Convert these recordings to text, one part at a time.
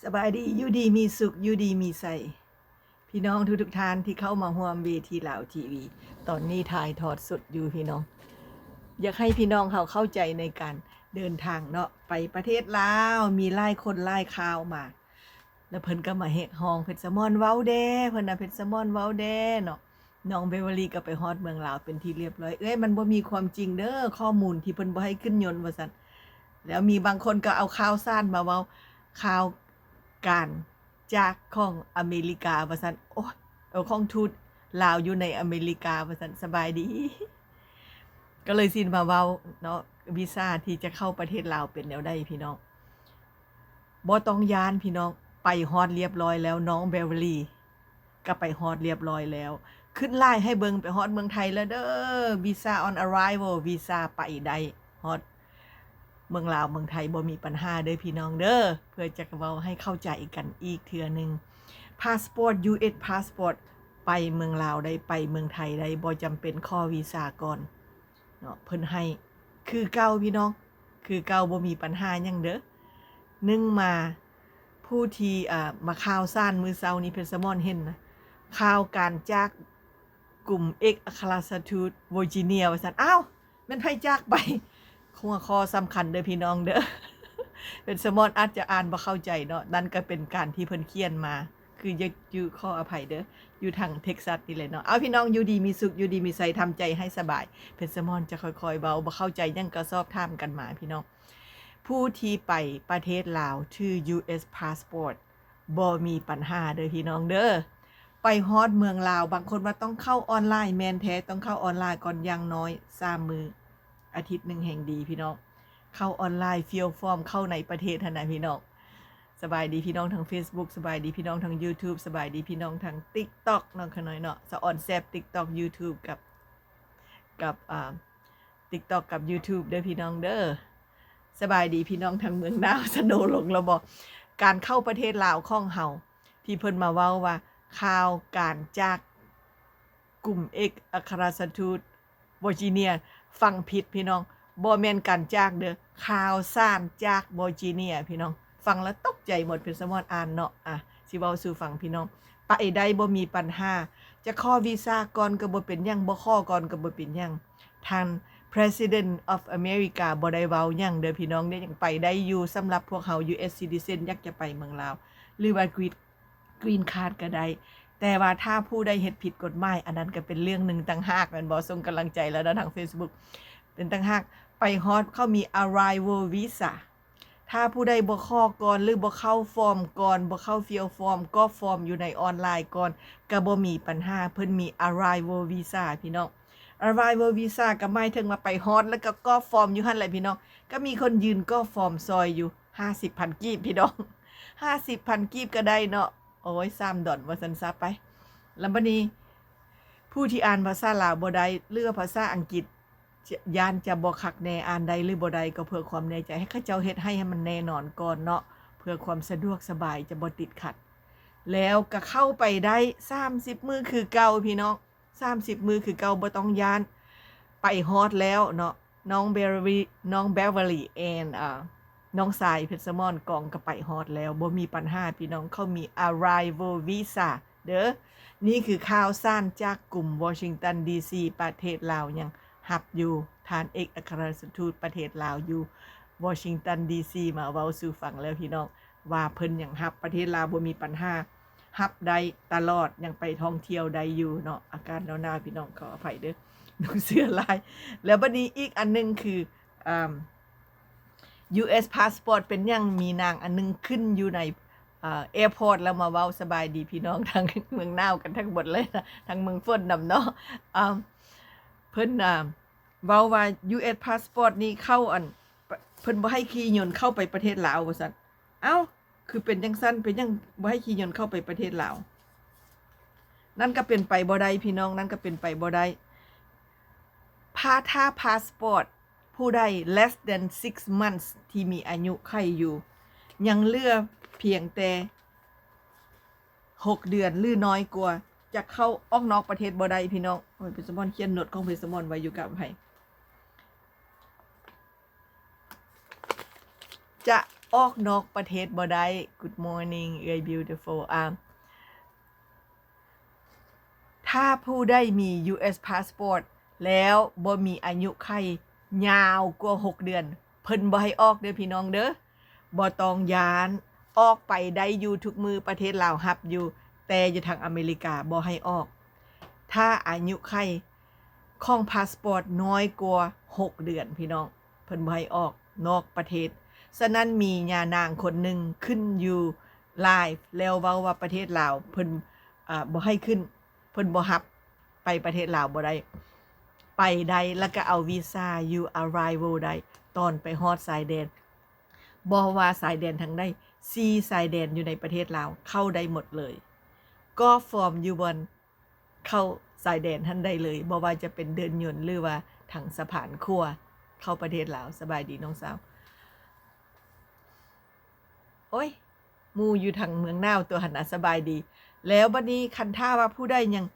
ສະບາຍດີ ຢູ່ດີມີສຸກ ຢູ່ດີມີໄຊ ພີ່ນ້ອງທຸກໆທ່ານທີ່ເຂົ້າມາຮ່ວມເວທີລາວທີວີ. ຕອນນີ້ຖ່າຍທອດສົດຢູ່ພີ່ນ້ອງ. ຢາກໃຫ້ພີ່ນ້ອງເຮົາເຂົ້າໃຈໃນການເດີນທາງເນາະ ໄປປະເທດລາວ. ມີຫຼາຍຄົນຫຼາຍຂ່າວມາ ແລ້ວເພິ່ນກໍມາຮຽກຮ້ອງ ເພັດສະໝອນເວົ້າແດ່ ເພິ່ນນະ ເພັດສະໝອນເວົ້າແດ່ເນາະ. ນ້ອງເບເວີລີກໍໄປຮອດເມືອງລາວເປັນທີ່ລຽບຮ້ອຍ. ເອື້ອຍ ມັນບໍ່ມີຄວາມຈິງເດີ້ ຂໍ້ມູນທີ່ເພິ່ນບໍ່ໃຫ້ຂຶ້ນຍົນວ່າຊັ້ນ. ແລ້ວມີບາງຄົນກໍເອົາຂ່າວສານມາເວົ້າ ຂ່າວການຈາກຂອງອາເມລິກາວ່າຊັ້ນ. ໂອ້ຍ ເອີ ຂອງທູດລາວຢູ່ໃນອາເມລິກາວ່າຊັ້ນ. ສະບາຍດີ ກໍເລີຍຊິມາເວົ້າເນາະ ວີຊາທີ່ຈະເຂົ້າປະເທດລາວເປັນແນວໃດພີ່ນ້ອງ. ບໍ່ຕ້ອງຢ້ານພີ່ນ້ອງ ໄປຮອດລຽບຮ້ອຍແລ້ວ ນ້ອງເບເວີລີ ກໍໄປຮອດລຽບຮ້ອຍແລ້ວ. ຂຶ້ນລາຍໃຫ້ເບິ່ງ ໄປຮອດເມືອງໄທແລ້ວເດີ້ visa on arrival ວີຊາໄປໄດ້ຮອດເມືອງລາວເມືອງໄທ ບໍ່ມີປັນຫາເດີ້ພີ່ນ້ອງເດີ້. ເພື່ອຈະເວົ້າໃຫ້ເຂົ້າໃຈກັນອີກເທື່ອໜຶ່ງ ພາສປອດ ຢູເອສ ພາສປອດ ໄປເມືອງລາວໄດ້ ໄປເມືອງໄທໄດ້ ບໍ່ຈຳເປັນຂໍວີຊາກ່ອນເນາະ ເພິ່ນໃຫ້ຄືເກົ່າພີ່ນ້ອງ ຄືເກົ່າ ບໍ່ມີປັນຫາຫຍັງເດີ້. ໜຶ່ງມາ ຜູ້ທີ່ ເອີ ມາຂ່າວສານມື້ເຊົ້ານີ້ ເພັດສະໝອນເຫັນນະ ຂ່າວການຈາກກຸ່ມເອກອັກຄະລັດຖະທູດເວີຈິເນຍວ່າຊັ້ນ. ອ້າວ ແມ່ນໃຜຈາກໄປ? ຫົວຂໍ້ສຳຄັນເດີ້ພີ່ນ້ອງເດີ້ ເພັດສະໝອນອາດຈະອ່ານບໍ່ເຂົ້າໃຈເນາະ. ນັ້ນກໍເປັນການທີ່ເພິ່ນຂຽນມາ ຄືຢູ່ ຢູ່ ຂໍອະໄພເດີ້ ຢູ່ທາງເທັກຊັສນີ້ແຫຼະເນາະ. ເອົາ ພີ່ນ້ອງຢູ່ດີມີສຸກ ຢູ່ດີມີໄຊ ທຳໃຈໃຫ້ສະບາຍ ເພັດສະໝອນຈະຄ່ອຍໆເວົ້າ ບໍ່ເຂົ້າໃຈຫຍັງກໍສອບຖາມກັນມາພີ່ນ້ອງ. ຜູ້ທີ່ໄປປະເທດລາວຖື ຢູເອສ ພາສປອດ ບໍ່ມີປັນຫາເດີ້ພີ່ນ້ອງເດີ້. ໄປຮອດເມືອງລາວ ບາງຄົນວ່າຕ້ອງເຂົ້າອອນລາຍ ແມ່ນແທ້ ຕ້ອງເຂົ້າອອນລາຍກ່ອນ ຢ່າງໜ້ອຍສາມມື້ ອາທິດໜຶ່ງແຮ່ງດີພີ່ນ້ອງ. ເຂົ້າອອນລາຍ ຟິວຟອມ ເຂົ້າໃນປະເທດຫັ້ນນະພີ່ນ້ອງ. ສະບາຍດີພີ່ນ້ອງທາງເຟສບຸກ ສະບາຍດີພີ່ນ້ອງທາງຢູທູບ ສະບາຍດີພີ່ນ້ອງທາງຕິກຕັອກເນາະ ຂະນ້ອຍເນາະ ສະອອນແຊບ ຕິກຕັອກ ຢູທູບ ກັບ ກັບ ອ່າ ຕິກຕັອກ ກັບຢູທູບເດີ້ພີ່ນ້ອງເດີ້. ສະບາຍດີພີ່ນ້ອງທາງເມືອງໜາວ ສະໂນລົງແລ້ວບໍ? ການເຂົ້າປະເທດລາວຂອງເຮົາ ທີ່ເພິ່ນມາເວົ້າວ່າ ຂ່າວການຈາກກຸ່ມເອກອັກຄະລັດຖະທູດເວີຈິເນຍ ຟັງຜິດພີ່ນ້ອງ ບໍ່ແມ່ນການຈາກເດີ້ ຂ່າວສານຈາກເວີຈິເນຍພີ່ນ້ອງ. ຟັງແລ້ວຕົກໃຈໝົດ ເພັດສະໝອນອ່ານເນາະ. ອາ ຊິເວົ້າສູ່ຟັງພີ່ນ້ອງ ໄປໄດ້ບໍ່ມີປັນຫາ ຈະຂໍວີຊາກ່ອນກໍບໍ່ເປັນຫຍັງ ບໍ່ຂໍກ່ອນກໍບໍ່ເປັນຫຍັງ. ທ່ານ President of America ບໍ່ໄດ້ເວົ້າຫຍັງເດີ້ພີ່ນ້ອງເດີ້ ຍັງໄປໄດ້ຢູ່. ສຳລັບພວກເຮົາ ຢູເອສ citizen ຢາກຈະໄປເມືອງລາວ ຫຼືວ່າ Green Green Card ກໍໄດ້ ແຕ່ວ່າຖ້າຜູ້ໃດເຮັດຜິດກົດໝາຍ ອັນນັ້ນກໍເປັນເລື່ອງໜຶ່ງຕ່າງຫາກແມ່ນບໍ່? ສົ່ງກຳລັງໃຈແລ້ວເນາະທາງເຟສບຸກ ເປັນຕ່າງຫາກ. ໄປຮອດເຂົາມີ arrival visa ຖ້າຜູ້ໃດບໍ່ຂໍກ່ອນ ຫຼືບໍ່ເຂົ້າຟອມກ່ອນ ບໍ່ເຂົ້າ fill form ກອກຟອມຢູ່ໃນອອນລາຍກ່ອນ ກໍບໍ່ມີປັນຫາ ເພິ່ນມີ arrival visa ພີ່ນ້ອງ. arrival visa ກໍໝາຍເຖິງວ່າໄປຮອດ ແລ້ວກໍກອກຟອມຢູ່ຫັ້ນແຫຼະພີ່ນ້ອງ. ກໍມີຄົນຢືນກອກຟອມຊ່ອຍຢູ່ ຫ້າສິບພັນກີບພີ່ນ້ອງ ຫ້າສິບພັນກີບກໍໄດ້ເນາະ. ໂອ້ຍ ສາມດອນວ່າຊັ້ນຊະໄປ. ແລ້ວບັດນີ້ ຜູ້ທີ່ອ່ານພາສາລາວບໍ່ໄດ້ ຫຼືວ່າພາສາອັງກິດ ຢ້ານຈະບໍ່ຄັກແນ່ ອ່ານໄດ້ ຫຼືບໍ່ໄດ້ ກໍເພື່ອຄວາມແນ່ໃຈ ໃຫ້ເຂົາເຈົ້າເຮັດໃຫ້ ໃຫ້ມັນແນ່ນອນກ່ອນເນາະ ເພື່ອຄວາມສະດວກສະບາຍ ຈະບໍ່ຕິດຂັດ. ແລ້ວກໍເຂົ້າໄປໄດ້ສາມສິບມື້ຄືເກົ່າພີ່ນ້ອງ ສາມສິບມື້ຄືເກົ່າ ບໍ່ຕ້ອງຢ້ານ. ໄປຮອດແລ້ວເນາະ ນ້ອງເບເວີລີ ນ້ອງເບເວີລີ ແອນ ເອີ ນ້ອງຊາຍເພັດສະໝອນກອງກໍໄປຮອດແລ້ວ ບໍ່ມີປັນຫາພີ່ນ້ອງ. ເຂົາມີ arrival visa ເດີ້. ນີ້ຄືຂ່າວສານຈາກກຸມວໍຊິງຕັນ ດີຊີ ປະເທດລາວຍັງຮັບຢູ່. ທ່ານເອກອັກຄະລັດຖະທູດປະເທດລາວຢູ່ວໍຊິງຕັນ ດີຊີ ມາເວົ້າສູ່ຟັງແລ້ວພີ່ນ້ອງ ວ່າເພິ່ນຍັງຮັບ ປະເທດລາວບໍ່ມີປັນຫາ ຮັບໄດ້ຕະຫຼອດ ຍັງໄປທ່ອງທ່ຽວໄດ້ຢູ່ເນາະ. ອາກາດໜາວໆ ພີ່ນ້ອງ ຂໍອະໄພເດີ້ ນຸ່ງເສື້ອຫຼາຍ. ແລ້ວບັດນີ້ອີກອັນໜຶ່ງຄື ອາ ຢູເອສ ພາສປອດ ເປັນຫຍັງມີນາງອັນໜຶ່ງຂຶ້ນຢູ່ໃນ ອາ ແອພອດ ແລ້ວມາເວົ້າສະບາຍດີພີ່ນ້ອງທາງເມືອງໜາວກັນທັງໝົດເລີຍນະ ທັງເມືອງຝົນນຳເນາະ. ອາ ເພິ່ນ ອາ ເວົ້າວ່າ ຢູເອສ ພາສປອດ ນີ້ເຂົ້າ ອັນ ເພິ່ນບໍ່ໃຫ້ຂີ່ຍົນເຂົ້າໄປປະເທດລາວວ່າຊັ້ນ. ເອົ້າ ຄືເປັນຈັ່ງຊັ້ນ ເປັນຫຍັງບໍ່ໃຫ້ຂີ່ຍົນເຂົ້າໄປປະເທດລາວ? ນັ້ນກໍເປັນໄປບໍ່ໄດ້ພີ່ນ້ອງ ນັ້ນກໍເປັນໄປບໍ່ໄດ້. ພາ ຖ້າພາສປອດຜູ້ໃດ less than six months ທີ່ມີອາຍຸໄຂຢູ່ ຍັງເຫຼືອພຽງແຕ່ຫົກເດືອນ ຫຼື ນ້ອຍກວ່າ ຈະເຂົ້າອອກນອກປະເທດບໍ່ໄດ້ພີ່ນ້ອງ. ໂອ້ຍ ເພັດສະໝອນຂຽນໂນດຂອງເພັດສະໝອນໄວ້ຢູ່ກັບໃຜ? ຈະ ອອກນອກປະເທດບໍ່ໄດ້. Good morning ເອື້ອຍ Beautiful ອາ ຖ້າຜູ້ໃດມີ US passport ແລ້ວບໍ່ມີອາຍຸໄຂຍາວກວ່າຫົກເດືອນ ເພິ່ນບໍ່ໃຫ້ອອກເດີພີ່ນ້ອງເດີ. ບໍ່ຕ້ອງຢ້ານ, ອອກໄປໄດ້ຢູ່ທຸກມື້, ປະເທດລາວຮັບຢູ່, ແຕ່ຢູ່ທາງອາເມລິກາບໍ່ໃຫ້ອອກ ຖ້າອາຍຸໄຂຂອງພາສປອດນ້ອຍກວ່າຫົກເດືອນ ພີ່ນ້ອງ, ເພິ່ນບໍ່ໃຫ້ອອກນອກປະເທດ. ສະນັ້ນມີຍານາງຄົນໜຶ່ງຂຶ້ນຢູ່ live ແລ້ວເວົ້າວ່າປະເທດລາວເພິ່ນ ອາ ບໍ່ໃຫ້ຂຶ້ນ, ເພິ່ນບໍ່ຮັບໄປປະເທດລາວບໍ່ໄດ້. ໄປໄດ້ ແລ້ວກໍເອົາວີຊາຢູ່ arrival ໄດ້ ຕອນໄປຮອດຊາຍແດນ. ບໍ່ວ່າຊາຍແດນທາງໃດ, ສີ່ຊາຍແດນຢູ່ໃນປະເທດລາວເຂົ້າໄດ້ໝົດເລີຍ. ກອກຟອມຢູ່ບ່ອນເຂົ້າຊາຍແດນຫັ້ນໄດ້ເລີຍ, ບໍ່ວ່າຈະເປັນເດີ່ນຍົນ ຫຼືວ່າທາງສະພານຂົວເຂົ້າປະເທດລາວ. ສະບາຍດີນ້ອງສາວ. ໂອ້ຍ ໝູ່ຢູ່ທາງເມືອງໜາວຕົວຫັ້ນນະ. ສະບາຍດີ. ແລ້ວບັດນີ້ຄັນຖ້າວ່າຜູ້ໃດຍັງ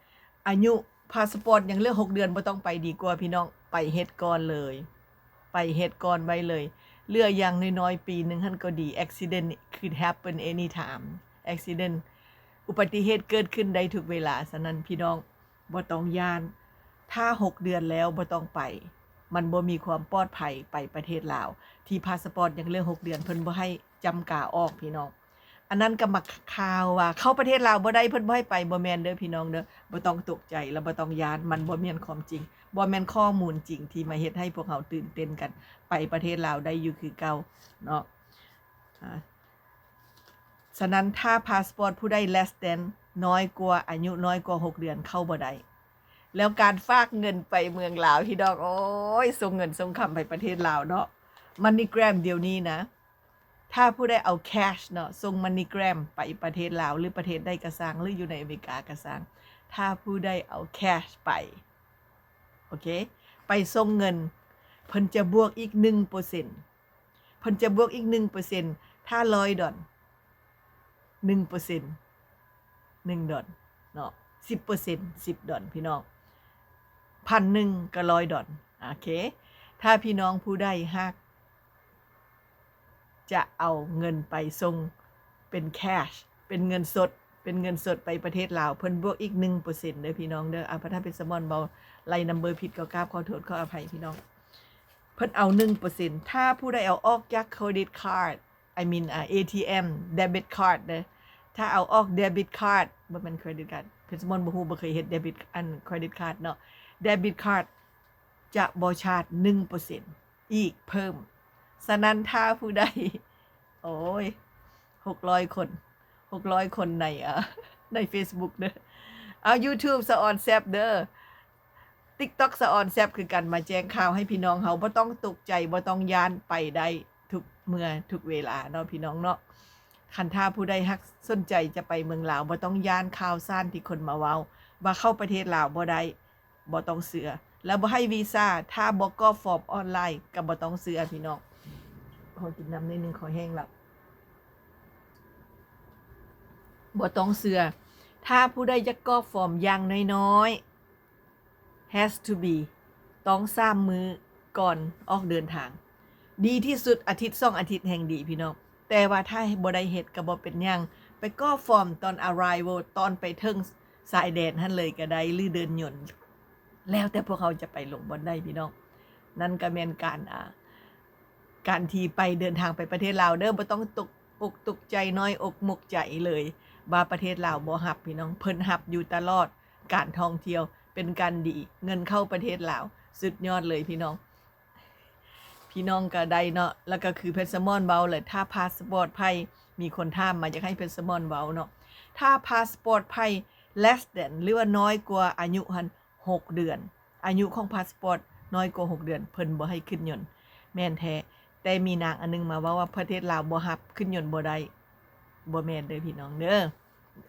ອາຍຸພາສປອດຍັງເຫຼືອຫົກເດືອນ ບໍ່ຕ້ອງໄປດີກວ່າພີ່ນ້ອງ, ໄປເຮັດກ່ອນເລີຍ, ໄປເຮັດກ່ອນໄວ້ເລີຍ. ເຫຼືອຢ່າງນ້ອຍໆປີໜຶ່ງຫັ້ນກໍດີ. Accident could happen anytime. Accident ອຸບັດຕິເຫດເກີດຂຶ້ນໄດ້ທຸກເວລາ. ສະນັ້ນພີ່ນ້ອງ ບໍ່ຕ້ອງຢ້ານ, ຖ້າຫົກເດືອນແລ້ວບໍ່ຕ້ອງໄປ, ມັນບໍ່ມີຄວາມປອດໄພໄປປະເທດລາວ ທີ່ພາສປອດຍັງເຫຼືອຫົກເດືອນ ເພິ່ນບໍ່ໃຫ້ຈ້ຳກາອອກພີ່ນ້ອງ. ອັນນັ້ນກໍມາຂ່າວວ່າເຂົ້າປະເທດລາວບໍ່ໄດ້ ເພິ່ນບໍ່ໃຫ້ໄປ, ບໍ່ແມ່ນເດີພີ່ນ້ອງເດີ. ບໍ່ຕ້ອງຕົກໃຈ ແລະ ບໍ່ຕ້ອງຢ້ານ, ມັນບໍ່ແມ່ນຄວາມຈິງ, ບໍ່ແມ່ນຂໍ້ມູນຈິງທີ່ມາເຮັດໃຫ້ພວກເຮົາຕື່ນເຕັ້ນກັນ. ໄປປະເທດລາວໄດ້ຢູ່ຄືເກົ່າເນາະ. ອາ ສະນັ້ນ ຖ້າພາສປອດຜູ້ໃດ less than ນ້ອຍກວ່າ ອາຍຸນ້ອຍກວ່າຫົກເດືອນ ເຂົ້າບໍ່ໄດ້. ແລ້ວການຝາກເງິນໄປເມືອງລາວ ພີ່ນ້ອງ ໂອ້ຍ ສົ່ງເງິນສົ່ງຄຳໄປປະເທດລາວເນາະ. MoneyGram ດຽວນີ້ນະ ຖ້າຜູ້ໃດເອົາ cash ເນາະ ສົ່ງ MoneyGram ໄປປະເທດລາວ ຫຼື ປະເທດໃດກໍຊ່າງ ຫຼື ຢູ່ໃນອາເມລິກາກໍຊ່າງ, ຖ້າຜູ້ໃດເອົາ cash ໄປ ໂອເຄ ໄປສົ່ງເງິນ ເພິ່ນຈະບວກອີກໜຶ່ງເປີເຊັນ. ເພິ່ນຈະບວກອີກໜຶ່ງເປີເຊັນ ຖ້າຮ້ອຍດອນ ໜຶ່ງເປີເຊັນ ໜຶ່ງດອນເນາະ, ສິບເປີເຊັນ ສິບດອນ ພີ່ນ້ອງ, ພັນໜຶ່ງກໍຮ້ອຍດອນ. ໂອເຄ ຖ້າພີ່ນ້ອງຜູ້ໃດຫາກຈະເອົາເງິນໄປສົ່ງເປັນ cash ເປັນເງິນສົດ ເປັນເງິນສົດໄປປະເທດລາວ ເພິ່ນບວກອີກໜຶ່ງເປີເຊັນເດີພີ່ນ້ອງເດີ. ອາ ພະທ່ານເປັນສະໝອນເວົ້າໄລ່ນຳເບີຜິດ ກໍກາບຂໍໂທດຂໍອະໄພພີ່ນ້ອງ. ເພິ່ນເອົາໜຶ່ງເປີເຊັນ ຖ້າຜູ້ໃດເອົາອອກຈາກ credit card, I mean ອາ ATM, debit card ເດີ. ຖ້າເອົາອອກ debit card ບໍ່ແມ່ນ credit card, ເພິ່ນສະໝອນບໍ່ຮູ້ ບໍ່ເຄີຍເຮັດ debit ອັນ credit card ເນາະ. Debit card ຈະບໍ່ຊາດໜຶ່ງເປີເຊັນ ອີກເພີ່ມ. ສະນັ້ນ ຖ້າຜູ້ໃດ ໂອ້ຍ ຫົກຮ້ອຍຄົນ ຫົກຮ້ອຍຄົນໃນ ເອີ ໃນ Facebook ເດີ. ເອົາ YouTube ສະອອນແຊບເດີ, TikTok ສະອອນແຊບຄືກັນ ມາແຈ້ງຂ່າວໃຫ້ພີ່ນ້ອງເຮົາ. ບໍ່ຕ້ອງຕົກໃຈ ບໍ່ຕ້ອງຢ້ານ, ໄປໄດ້ທຸກເມື່ອທຸກເວລາເນາະ ພີ່ນ້ອງເນາະ. ຄັນຖ້າຜູ້ໃດຫາກສົນໃຈຈະໄປເມືອງລາວ ບໍ່ຕ້ອງຢ້ານຂ່າວສານທີ່ຄົນມາເວົ້າວ່າເຂົ້າປະເທດລາວບໍ່ໄດ້. ບໍ່ຕ້ອງເຊື່ອ ແລ້ວບໍ່ໃຫ້ວີຊາ ຖ້າບໍ່ກອກຟອມອອນລາຍກໍບໍ່ຕ້ອງເຊື່ອພີ່ນ້ອງ. ຂໍກິນນ້ຳໜ້ອຍໜຶ່ງ ຄໍແຫ້ງແລ້ວ. ບໍ່ຕ້ອງເຊື່ອ ຖ້າຜູ້ໃດຢາກກອກຟອມຢ່າງນ້ອຍໆ has to be ຕ້ອງສາມມື້ກ່ອນອອກເດີນທາງ. ດີທີ່ສຸດອາທິດສອງອາທິດແຮ່ງດີພີ່ນ້ອງ. ແຕ່ວ່າຖ້າບໍ່ໄດ້ເຮັດກໍບໍ່ເປັນຫຍັງ, ໄປກອກຟອມຕອນ arrival ຕອນໄປເຖິງຊາຍແດນຫັ້ນເລີຍກໍໄດ້ ຫຼືເດີ່ນຍົນ, ແລ້ວແຕ່ພວກເຮົາຈະໄປລົງບ່ອນໃດພີ່ນ້ອງ. ນັ້ນກໍແມ່ນການ ອາ ການທີ່ໄປເດີນທາງໄປປະເທດລາວເດີ, ບໍ່ຕ້ອງຕົກອົກຕົກໃຈ, ນ້ອຍອົກໝົກໃຈເລີຍວ່າປະເທດລາວບໍ່ຮັບພີ່ນ້ອງ. ເພິ່ນຮັບຢູ່ຕະຫຼອດ, ການທ່ອງທ່ຽວເປັນການດີ, ເງິນເຂົ້າປະເທດລາວ ສຸດຍອດເລີຍພີ່ນ້ອງ. ພີ່ນ້ອງກໍໄດ້ເນາະ, ແລ້ວກໍຄືເພັດສະໝອນເວົ້າແຫຼະ, ຖ້າພາສປອດໃຜ, ມີຄົນຖາມມາ ຢາກໃຫ້ເພັດສະໝອນເວົ້າເນາະ, ຖ້າພາສປອດໃຜ less than ຫຼືວ່ານ້ອຍກວ່າອາຍຸຫັ້ນຫົກເດືອນ, ອາຍຸຂອງພາສປອດນ້ອຍກວ່າຫົກເດືອນ ເພິ່ນບໍ່ໃຫ້ຂຶ້ນຍົນ. ແມ່ນແທ້, ແຕ່ມີນາງອັນໜຶ່ງມາເວົ້າວ່າປະເທດລາວບໍ່ຮັບ, ຂຶ້ນຍົນບໍ່ໄດ້. ບໍ່ແມ່ນເດີພີ່ນ້ອງເດີ.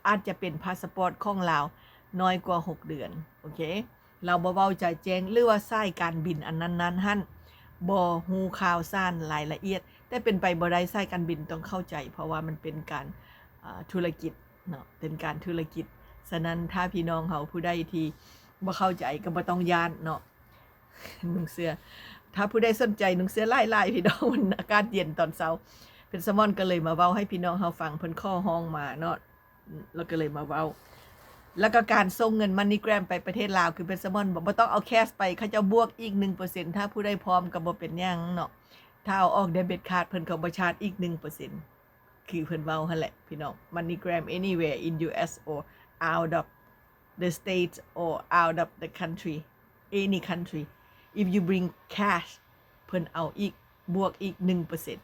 ອາດຈະເປັນພາສະປອດຂອງລາວນ້ອຍກວ່າຫົກເດືອນ, ໂອເຄ, ລາວບໍ່ເວົ້າຈະແຈ້ງ ຫຼືວ່າສາຍການບິນອັນນັ້ນໆຫັ້ນບໍ່ຮູ້ຂ່າວສານລາຍລະອຽດ, ແຕ່ເປັນໄປບໍ່ໄດ້, ສາຍການບິນຕ້ອງເຂົ້າໃຈ ເພາະວ່າມັນເປັນການ ອາ ທຸລະກິດເນາະ, ເປັນການທຸລະກິດ. ສະນັ້ນ ຖ້າພີ່ນ້ອງເຮົາຜູ້ໃດທີ່ບໍ່ເຂົ້າໃຈກໍບໍ່ຕ້ອງຢ້ານເນາະ. ນຸ່ງເສື້ອ, ຖ້າຜູ້ໃດສົນໃຈນຸ່ງເສື້ອຫຼາຍໆ ພີ່ນ້ອງ, ມັນອາກາດເຢັນຕອນເຊົ້າ. ເພັນສະມອນກໍເລີຍມາເວົ້າໃຫ້ພີ່ນ້ອງເຮົາຟັງ ເພິ່ນຂໍຮ້ອງມາເນາະ ແລ້ວກໍເລີຍມາເວົ້າ. ແລ້ວກໍການສົ່ງເງິນ MoneyGram ໄປປະເທດລາວ ຄືເພັນສະມອນບໍ່ ບໍ່ຕ້ອງເອົາ cash ໄປ ເຂົາເຈົ້າບວກອີກໜຶ່ງເປີເຊັນ ຖ້າຜູ້ໃດພ້ອມກໍບໍ່ເປັນຫຍັງເນາະ ຖ້າເອົາອອກ debit card ເພິ່ນກໍບໍ່ຊາດອີກໜຶ່ງເປີເຊັນ ຄືເພິ່ນເວົ້າຫັ້ນແຫຼະພີ່ນ້ອງ. MoneyGram anywhere in U S or out of the States or out of the country, any country, if you bring cash ເພິ່ນເອົາອີກ ບວກອີກໜຶ່ງເປີເຊັນ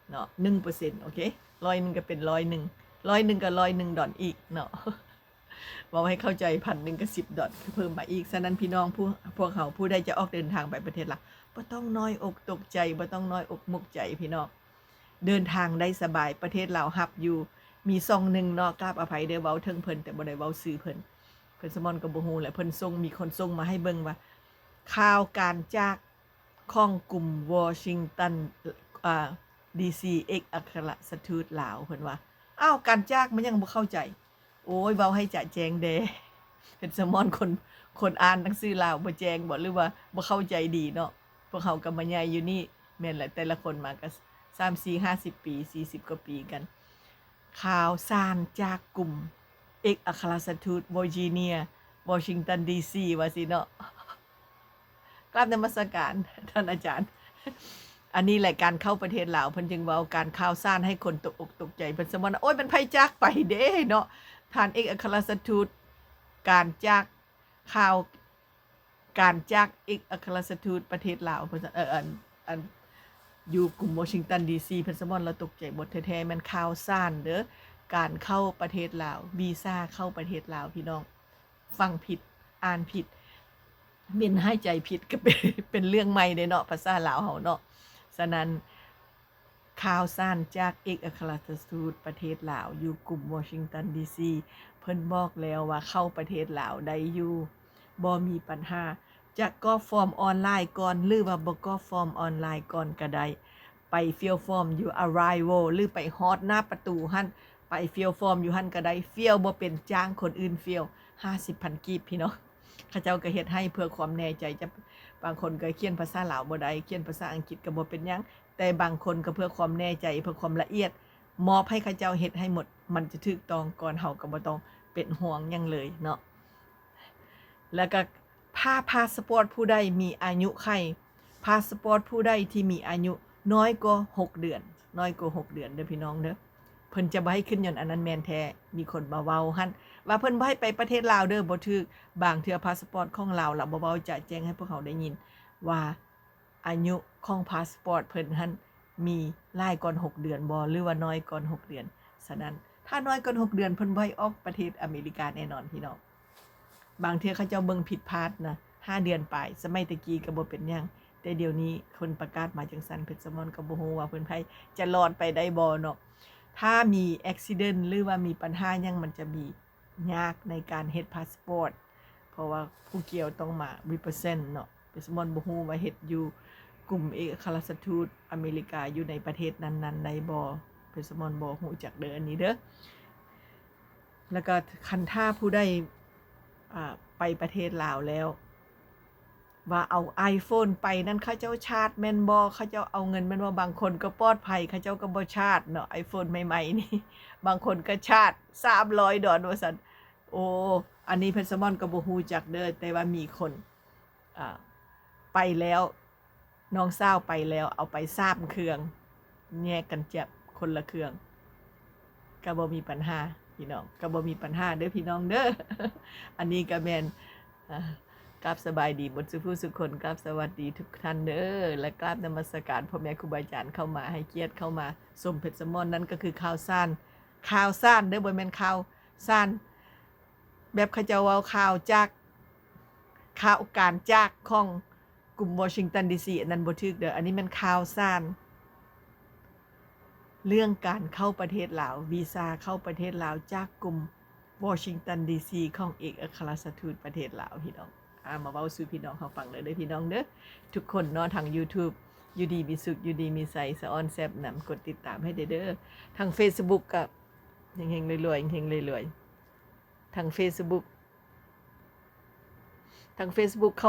ເນາະ ໜຶ່ງເປີເຊັນ ໂອເຄ ຮ້ອຍໜຶ່ງກໍເປັນຮ້ອຍໜຶ່ງ ຮ້ອຍໜຶ່ງກໍຮ້ອຍໜຶ່ງດອນອີກເນາະ ເວົ້າໃຫ້ເຂົ້າໃຈ ພັນໜຶ່ງກໍສິບດອນ ຄືເພີ່ມມາອີກ. ສະນັ້ນພີ່ນ້ອງ ຜູ້ ພວກເຮົາຜູ້ໃດຈະອອກເດີນທາງໄປປະເທດລາວ ບໍ່ຕ້ອງນ້ອຍອົກຕົກໃຈ ບໍ່ຕ້ອງນ້ອຍອົກໝົກໃຈພີ່ນ້ອງ ເດີນທາງໄດ້ສະບາຍ ປະເທດລາວຮັບຢູ່. ມີຊ່ອງໜຶ່ງເນາະ ກາບອະໄພເດີ ເວົ້າເຖິງເພິ່ນ ແຕ່ບໍ່ໄດ້ເວົ້າຊື່ເພິ່ນ ເພິ່ນສະມອນກໍບໍ່ຮູ້ແຫຼະ ເພິ່ນສົ່ງ ມີຄົນສົ່ງມາໃຫ້ເບິ່ງວ່າ ຂ່າວການຈາກຂອງກຸ່ມ Washington ອ່າ D C ເອກອັກຄະລັດທູດລາວ ເພິ່ນວ່າ ອ້າວ ການຈາກມັນຫຍັງ ບໍ່ເຂົ້າໃຈ. ໂອ້ຍ ເວົ້າໃຫ້ຈະແຈ້ງແດ່ ເພັນສະມອນ ຄົນ ຄົນອ່ານໜັງສືລາວບໍ່ແຈ້ງບໍ ຫຼືວ່າບໍ່ເຂົ້າໃຈດີເນາະ. ພວກເຮົາກໍມາໃຫຍ່ຢູ່ນີ້ ແມ່ນແຫຼະ ແຕ່ລະຄົນມາກໍສາມ ສີ່ ຫ້າສິບປີ ສີ່ສິບກວ່າປີກັນ. ຂ່າວສານຈາກກຸ່ມເອກອັກຄະລັດທູດ Virginia Washington D C ວ່າຊີ້ເນາະ. ກາບນະມັດສະການທ່ານອາຈານ. ອັນນີ້ແຫຼະ ການເຂົ້າປະເທດລາວ ເພິ່ນຈຶ່ງເວົ້າການຂ່າວສານໃຫ້ຄົນຕົກອົກຕົກໃຈ. ເພິ່ນສະມອນ ໂອ້ຍ ແມ່ນໃຜຈາກໄປເດ້ເນາະ ທ່ານເອກອັກຄະລັດທູດ ການຈາກ ຂ່າວການຈາກເອກອັກຄະລັດທູດປະເທດລາວ ເພິ່ນ ເອີ ອັນ ອັນ ຢູ່ກຸ່ມ Washington D C ເພິ່ນສະມອນລາວຕົກໃຈໝົດ. ແທ້ໆແມ່ນຂ່າວສານເດີ ການເຂົ້າປະເທດລາວ ວີຊາເຂົ້າປະເທດລາວ ພີ່ນ້ອງ ຟັງຜິດ ອ່ານຜິດ ເປັນຫາຍໃຈຜິດ ກໍເປັນ ເປັນເລື່ອງໃໝ່ເດ້ເນາະ ພາສາລາວເຮົາເນາະ. ສະນັ້ນ ຂ່າວສານຈາກເອກອັກຄະລັດທູດປະເທດລາວຢູ່ກຸ່ມ Washington D C ເພິ່ນບອກແລ້ວວ່າເຂົ້າປະເທດລາວໄດ້ຢູ່ ບໍ່ມີບັນຫາ. ຈະກອກຟອມອອນລາຍກ່ອນ ຫຼືວ່າບໍ່ກອກຟອມອອນລາຍກ່ອນກໍໄດ້ ໄປຟິວຟອມຢູ່ arrival ຫຼືໄປຮອດໜ້າປະຕູຫັ້ນ ໄປຟິວຟອມຢູ່ຫັ້ນກໍໄດ້ ຟິວບໍ່ເປັນ ຈ້າງຄົນອື່ນຟິວ ຫ້າສິບພັນກີບ ພີ່ນ້ອງ. ເຂົາເຈົ້າກໍເຮັດໃຫ້ເພື່ອຄວາມແນ່ໃຈ ຈະ ບາງຄົນກໍຂຽນພາສາລາວບໍ່ໄດ້ ຂຽນພາສາອັງກິດກໍບໍ່ເປັນຫຍັງ ແຕ່ບາງຄົນກໍເພື່ອຄວາມແນ່ໃຈ ເພື່ອຄວາມລະອຽດ ມອບໃຫ້ເຂົາເຈົ້າເຮັດໃຫ້ໝົດ ມັນຈະຖືກຕ້ອງກ່ອນ ເຮົາກໍບໍ່ຕ້ອງເປັນຫ່ວງຫຍັງເລີຍເນາະ. ແລ້ວກໍຖ້າພາສປອດຜູ້ໃດມີອາຍຸໄຂ ພາສປອດຜູ້ໃດທີ່ມີອາຍຸນ້ອຍກວ່າຫົກເດືອນ ນ້ອຍກວ່າຫົກເດືອນເດີພີ່ນ້ອງເດີ ເພິ່ນຈະບໍ່ໃຫ້ຂຶ້ນ. ຍ້ອນອັນນັ້ນແມ່ນແທ້ ມີຄົນມາເວົ້າຫັ້ນວ່າເພິ່ນບໍ່ໃຫ້ໄປປະເທດລາວເດີ ບໍ່ຖືກ. ບາງເທື່ອພາສປອດຂອງລາວລະບໍ່ເວົ້າຈະແຈ້ງໃຫ້ພວກເຮົາໄດ້ຍິນວ່າ ອາຍຸຂອງພາສປອດເພິ່ນຫັ້ນມີຫຼາຍກ່ອນຫົກເດືອນບໍ່ ຫຼືວ່ານ້ອຍກ່ອນຫົກເດືອນ. ສະນັ້ນ ຖ້ານ້ອຍກ່ອນຫົກເດືອນ ເພິ່ນບໍ່ໃຫ້ອອກປະເທດອາເມລິກາແນ່ນອນ ພີ່ນ້ອງ. ບາງເທື່ອເຂົາເຈົ້າເບິ່ງຜິດພາດນະ ຫ້າເດືອນປາຍ. ສະໄໝແຕ່ກີ້ກໍບໍ່ເປັນຫຍັງ ແຕ່ດຽວນີ້ເພິ່ນປະກາດມາຈັ່ງຊັ້ນ ເພັດສະມອນກໍບໍ່ຮູ້ວ່າເພິ່ນໃຜຈະລອດໄປໄດ້ບໍ່ເນາະ. ຖ້າມີ accident ຫຼືວ່າມີບັນຫາຫຍັງ ມັນຈະມີ ຍາກໃນການເຮັດພາສປອດ ເພາະວ່າຜູ້ກ່ຽວຕ້ອງມາ represent ເນາະ. ເພັດສະມອນບໍ່ຮູ້ວ່າເຮັດຢູ່ກຸ່ມເອກອັກຄະລັດທູດອາເມລິກາຢູ່ໃນປະເທດນັ້ນໆໄດ້ບໍ່ ເພັດສະມອນບໍ່ຮູ້ຈັກເດີ ອັນນີ້ເດີ. ແລ້ວກໍຄັນຖ້າຜູ້ໃດ ອ່າ ໄປປະເທດລາວແລ້ວ ວ່າເອົາ iPhone ໄປນັ້ນ ເຂົາເຈົ້າຊາດແມ່ນບໍ່ ເຂົາເຈົ້າເອົາເງິນແມ່ນບໍ່. ບາງຄົນກໍປອດໄພ ເຂົາເຈົ້າກໍບໍ່ຊາດເນາະ iPhone ໃໝ່ໆນີ້ ບາງຄົນກໍຊາດສາມຮ້ອຍດອນວ່າຊັ້ນ. ໂອ້ ອັນນີ້ເພັດສະມອນກໍບໍ່ຮູ້ຈັກເດີ ແຕ່ວ່າມີຄົນ ອ່າ ໄປແລ້ວ ນ້ອງສາວໄປແລ້ວ ເອົາໄປສາມເຄື່ອງ ແຍກກັນຈັບຄົນລະເຄື່ອງ ກໍບໍ່ມີບັນຫາພີ່ນ້ອງ ກໍບໍ່ມີບັນຫາເດີພີ່ນ້ອງເດີ. ອັນນີ້ກໍແມ່ນ ອ່າ ກາບສະບາຍດີໝົດສູ່ຜູ້ສູ່ຄົນ ກາບສະຫວັດດີທຸກທ່ານເດີ ແລະ ກາບນະມັດສະການພໍ່ແມ່ຄູບາອາຈານເຂົ້າມາ ໃຫ້ກຽດເຂົ້າມາຊົມເພັດສະມອນ. ນັ້ນກໍຄືຂ່າວສານ ຂ່າວສານເດີ ບໍ່ແມ່ນຂ່າວສານ ແບບເຂົາເຈົ້າເວົ້າຂ່າວຈາກ ຂ່າວການຈາກຂອງ ກຸ່ມ Washington D C ອັນນັ້ນບໍ່ຖືກເດີ ອັນນີ້ແມ່ນຂ່າວສານເລື່ອງການເຂົ້າປະເທດລາວ ວີຊາເຂົ້າປະເທດລາວ ຈາກກຸ່ມ Washington D C ຂອງເອກອັກຄະລັດທູດປະເທດລາວ ພີ່ນ້ອງ. ອາ ມາເວົ້າສູ່ພີ່ນ້ອງເຮົາຟັງເດີ ເດີພີ່ນ້ອງເດີ ທຸກຄົນເນາະ ທາງ YouTube ຢູ່ດີມີສຸກ ຢູ່ດີມີໄຊ ສະອອນແຊບນຳ ກົດຕິດຕາມໃຫ້ແດ່ເດີ. ທາງ Facebook ກໍເຮັງໆລວຍໆ ເຮັງໆລວຍໆ ທາງ Facebook ທາງ Facebook ເຂົ້າ